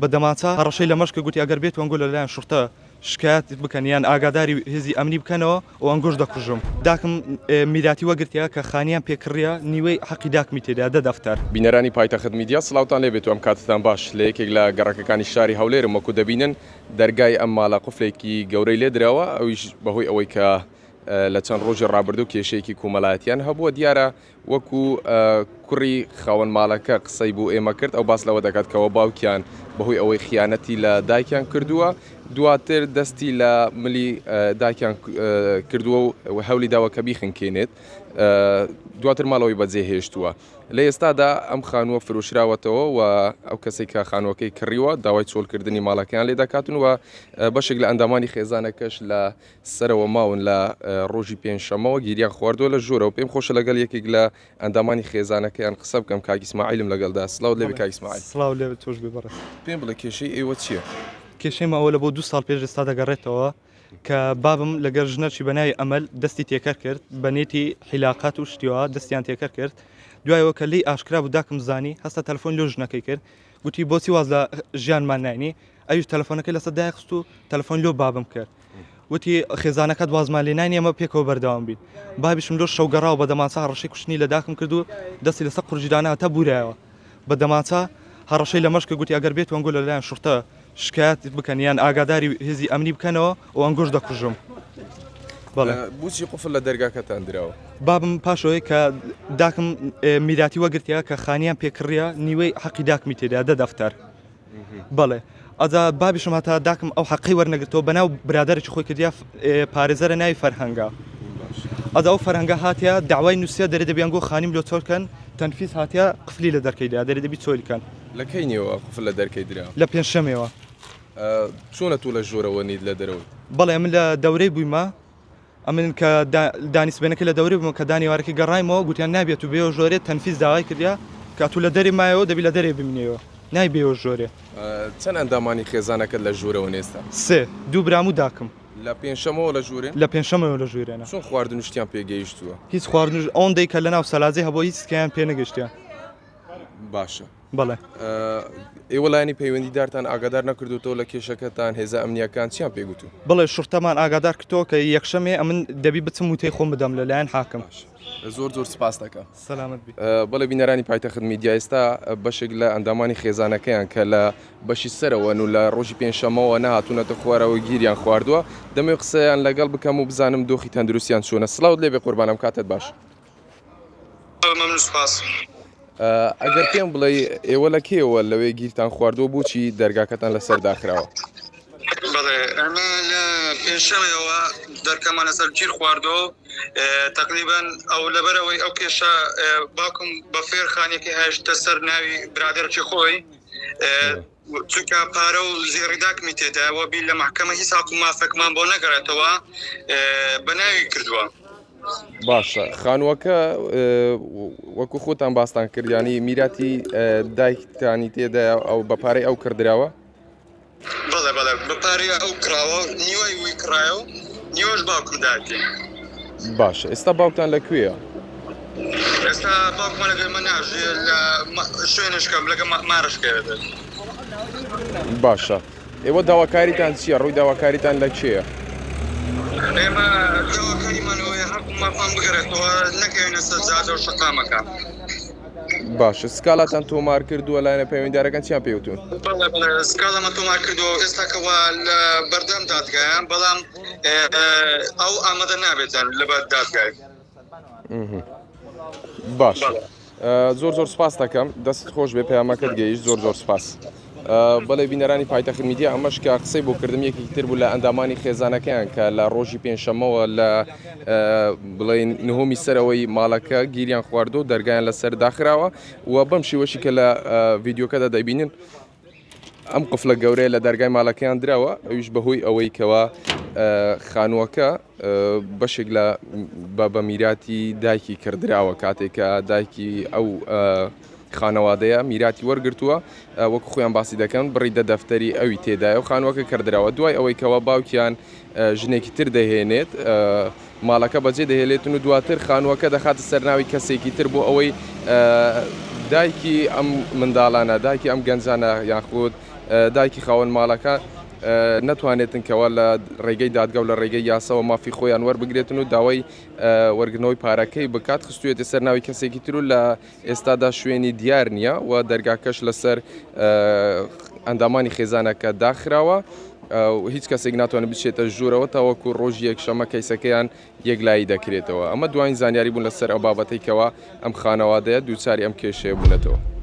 بە دەمانچە هەڕەشەی لە مەش کرد گوتی ئەگەر بێتو ئەنگۆ لە لایەن شوڕتە شکایەت بکەن یان ئاگاداری هێزی ئەمنی بکەنەوە و ئەنگۆش دەکوژم. داکم میراتی وەگرتیە کە خانیان پێ کڕیە نیوەی حەقی داکمی تێدایە دە دەفتەر. بینەرانی پایتەخت میدیا سڵاوتان لێ بێت و ئەم کاتەتان باش لە یەکێک لە گەڕەکەکانی شاری هەولێرم وەکو دەبینن دەرگای ئەم ماڵە قفلێکی گەورەی لێ دراوە ئەویش بەهۆی ئەوەی کە لە چەند ڕۆژی ڕابردوو کێشەیەکی کومەلایەتیان هەبووە دیارە وەکو کوڕی خاوەن ماڵەکە قسەی بۆ ئێمە کرد، ئەو باس لەوە دەکات کەوا باوکیان بەهۆی ئەوەی خیانەتی لە دایکیان کردووە، دواتر دەستی لە ملی دایکیان کردووە و هەولی داوە کە بیخنکێنێت، دواتر ماڵەوەی بەجێهێشتووە. لە ئێستادا ئەم خانووە فرۆشراوەتەوە و ئەو کەسێک کە خانووەکەی کڕیوە داوای چۆڵکردنی ماڵەکەیان لێ دەکاتن و بەشێک لە ئەندامانی خێزانەکەش لە سەرەوە ماون لە ڕۆژی پێنجشەممەوە گیریان خواردووە لە ژوورەوە پێم خۆشە لەگەڵ یەکێک لە ئەندامانی خێزانەکەیان قسە بکەم کاک ئیسماعیلم لەگەڵدا سڵاوت لێبێ کاک ئیسماعیل. سڵاو لێبێ تۆش بێ بەڕێز. پێم بڵێ کێشەی ئێوە چییە؟ کێشەی مە ئەوە لە بۆ دوو ساڵ پێش ئێستا دەگەڕێتەوە کە بابم لەگەر ژنەکی بە ناوی ئەمەل دەستی تێکەر کرد بە نێتی حیلاقات و شتیوا دەستیان تێکەر کرد دوایەوە کە لێی ئاشکرا بوو داکم زانی هەستا تەلەفۆن لۆ ژنەکەی کرد گوتی بۆچی واز لە ژیانمان ناینی ئەویش تەلەفۆنەکەی لەسەر دایخست و تەلەفۆن لۆ بابم کرد وتی خێزانەکەت وازمان لێ ناینی ئێمە پێکەوە بەردەوام بین بابیشم لۆ شەو گەڕاوە بە دەمانچە هەڕەشەی کوشتنی لە داکم کرد و دەستی لەسەر قورجی دانا هەتا بورایەوە بە دەمانچە هەڕەشەی لە مەش کرد گوتی ئەگەر بێت ئەنگۆ لەلایەن شوڕتە شکایەت بکەن یان ئاگاداری هێزی ئەمنی بکەنەوە و ئەنگۆش دەکوژم. بەڵێ. بۆچی قفل لە دەرگاکەتان دراوە؟ بابم پاشەوەی کە داکم میراتی وەگرتیە کە خانیان پێکڕیە نیوەی حەقی داکمی تێدا دە دەفتەر. بەڵێ ئەجا بابیشم هەتا داکم ئەو حەقەی وەرنەگرتەوە بەناو برادەرێکی خۆی کردیا پارێزەرە ناوی فەرهەنگە ئەجا ئەو فەرهەنگە هاتیا داوای نووسیا دەرێ دەبیان گۆ خانیم لۆ چۆل کەن تەنفیز هاتیا قفلی لە دەرکەی دا دەرێ دەبی چۆل کەن. لە کەی نێوە قفل لە دەرکەی درا؟ لە پێنجشەمێوە. چۆنە تۆ لە ژۆرەوە نیت لە دەرەوەیت؟ بەڵێ ئەمن لە دەورەی بوویمە ئەمن کە دانیسبێنەکە لە دەورەی بووم کە دانیوارەکەی گەڕایمەوە گوتیان نابێت و بێەوە ژۆرێ تەنفیز داوای کردیا کە ئەتوو لە دەرێ مایەوە دەبی لە دەرێ بمینێەوە نای بێەوە ژۆرێ. چەند ئەندامانی خێزانەکەت لە ژوورەوەن ئێستا؟ سێ، دوو برام و داکم. لە پێنجشەمەوە لە ژوورێن؟ لە پێنجشەمەوە لە ژوورێنە. چۆن خواردن و شتیان پێ گەیشتووە؟ هیچ خواردن و ئەوەندەی کە لەناو سەلاجەی هەبووە هیچ تکەیان پێ نەگەیشتیە. باشە. بەڵێ. ئێوە لایەنی پەیوەندیدارتان ئاگادار نەکردووەتەوە لە کێشەکەتان، هێزە ئەمنییەکان چیان پێ گوتوون؟ بەڵێ شوڕتەمان ئاگادار کردەوە کە یەکشەمێ ئەمن دەبی بچم وتەی خۆم بدەم لە لایەن حاکم. باشە زۆر زۆر سپاست دەکەم. سەلامەت بی. بەڵێ بینەرانی پایتەخت میدیا ئێستا بەشێک لە ئەندامانی خێزانەکەیان کە لە بەشی سەرەوەن و لە ڕۆژی پێنجشەممەوە نەهاتوونەتە خوارەوە گیریان خواردووە دەمەوێت قسەیان لەگەڵ بکەم و بزانم دۆخی تەندروستیان چۆنە سڵاوت لێبێ قوربان ئەم کاتەت باش. مەمنون سوپاس. ئەگەر پێم بڵێ ئێوە لە کێوە لەوێ گیرتان خواردووە بۆچی دەرگاکەتان لەسەر داخراوە؟ بەڵێ ئەمە لە پێنجشەمەوە دەرکەمان لەسەر گیر خواردۆ تقریبا ئەو لەبەرەوەی ئەو کێشە باوکم بە فێر خانێکی هێشتە سەر ناوی برادێکی خۆی چونکە پارە و زێڕی داکمی تێدا وە بیر لە محکەمە هیچ حەق و مافێکمان بۆ نەگەڕێتەوە بە ناوی کردووە. باشە خانووەکە وەکو خۆتان باستان کرد ینی میراتی دایکتانی تێدا ئەو بە پارەی ئەو کردراوە بەڵێ بەڵێ بە پارەی ئەو کڕاوە نیوەی وی کڕایە و نیوەش باوکم داتی. باشە ئێستا باوکتان لە کوێیە؟ ئێستا باوکمان لەگەڵ من ناژی لە شوێنشکەم لەگە مارشکەوێت. باشە ئێوە داواکاریتان چییە ڕووی داواکاریتان لە کێیە؟ ئێمە داواکاریمان ئەوەیە حەق و مافمان بگەڕێتەوە نەکەوینە سەر جادە و شەقامەکان. باشە سکاڵاتان تۆمار کردووە لایەنە پەیوەندیدارەکان چیان پێ وتوون؟ بەڵێ بەڵێ سکاڵامان تۆمار کردووە و ئێستا کەوا لە بەردەم دادگایە بەڵام ئەو ئامادە نابێتن لەبەر دادگای. باش زۆر زۆر سپاس دەکەم دەست خۆش بێ پەیامەکەت گەیشت زۆر زۆر سپاس. بەڵێ بینەرانی پایتەخت میدیا ئەمەش کە قسەی بۆ کردم یەکێکی تر بوو لە ئەندامانی خێزانەکەیان کە لە ڕۆژی پێنجشەممەوە لە بڵێن نهۆمی سەرەوەی ماڵەکە گیریان خواردو و دەرگایان لەسەر داخراوە و بەم شێوەشی کە لە ڤیدیۆکەدا دەبینن ئەم قفلە گەورەیە لە دەرگای ماڵەکەیان دراوە ئەویش بەهۆی ئەوەی کەوا خانووەکە بەشێک لە بە میراتی دایکی کردراوە کاتێک کە دایکی ئەو خانەوادەیە میراتی وەرگرتووە وەکو خۆیان باسی دەکەن بڕی دە دەفتەری ئەوی تێدایە و خانووەکە کردراوە دوای ئەوەی کەوا باوکیان ژنێکی تر دەهێنێت ماڵەکە بەجێ دەهێلێتن و دواتر خانووەکە دەخاتە سەر ناوی کەسێکی تر بۆ ئەوەی دایکی ئەم منداڵانە دایکی ئەم گەنجانە یاخود. دایکی خاوەن ماڵەکە نەتوانێتن کەوا لە ڕێگەی دادگا و لە ڕێگەی یاساوە مافی خۆیان وەربگرێتن و داوای وەرگرتنەوەی پارەکەی بکات، خستوویەتە سەر ناوی کەسێکی تر و لە ئێستادا شوێنی دیار نییە و دەرگاکەش لەسەر ئەندامانی خێزانەکە داخراوە و هیچ کەسێک ناتوانێت بچێتە ژوورەوە تاوەکو ڕۆژی یەکشەممە کەیسەکەیان یەکلایی دەکرێتەوە. ئەمە دواین زانیاری بوون لەسەر ئەو بابەتەی کەوا ئەم خانەوادەیە دووچاری ئەم کێشەیە بوونەتەوە.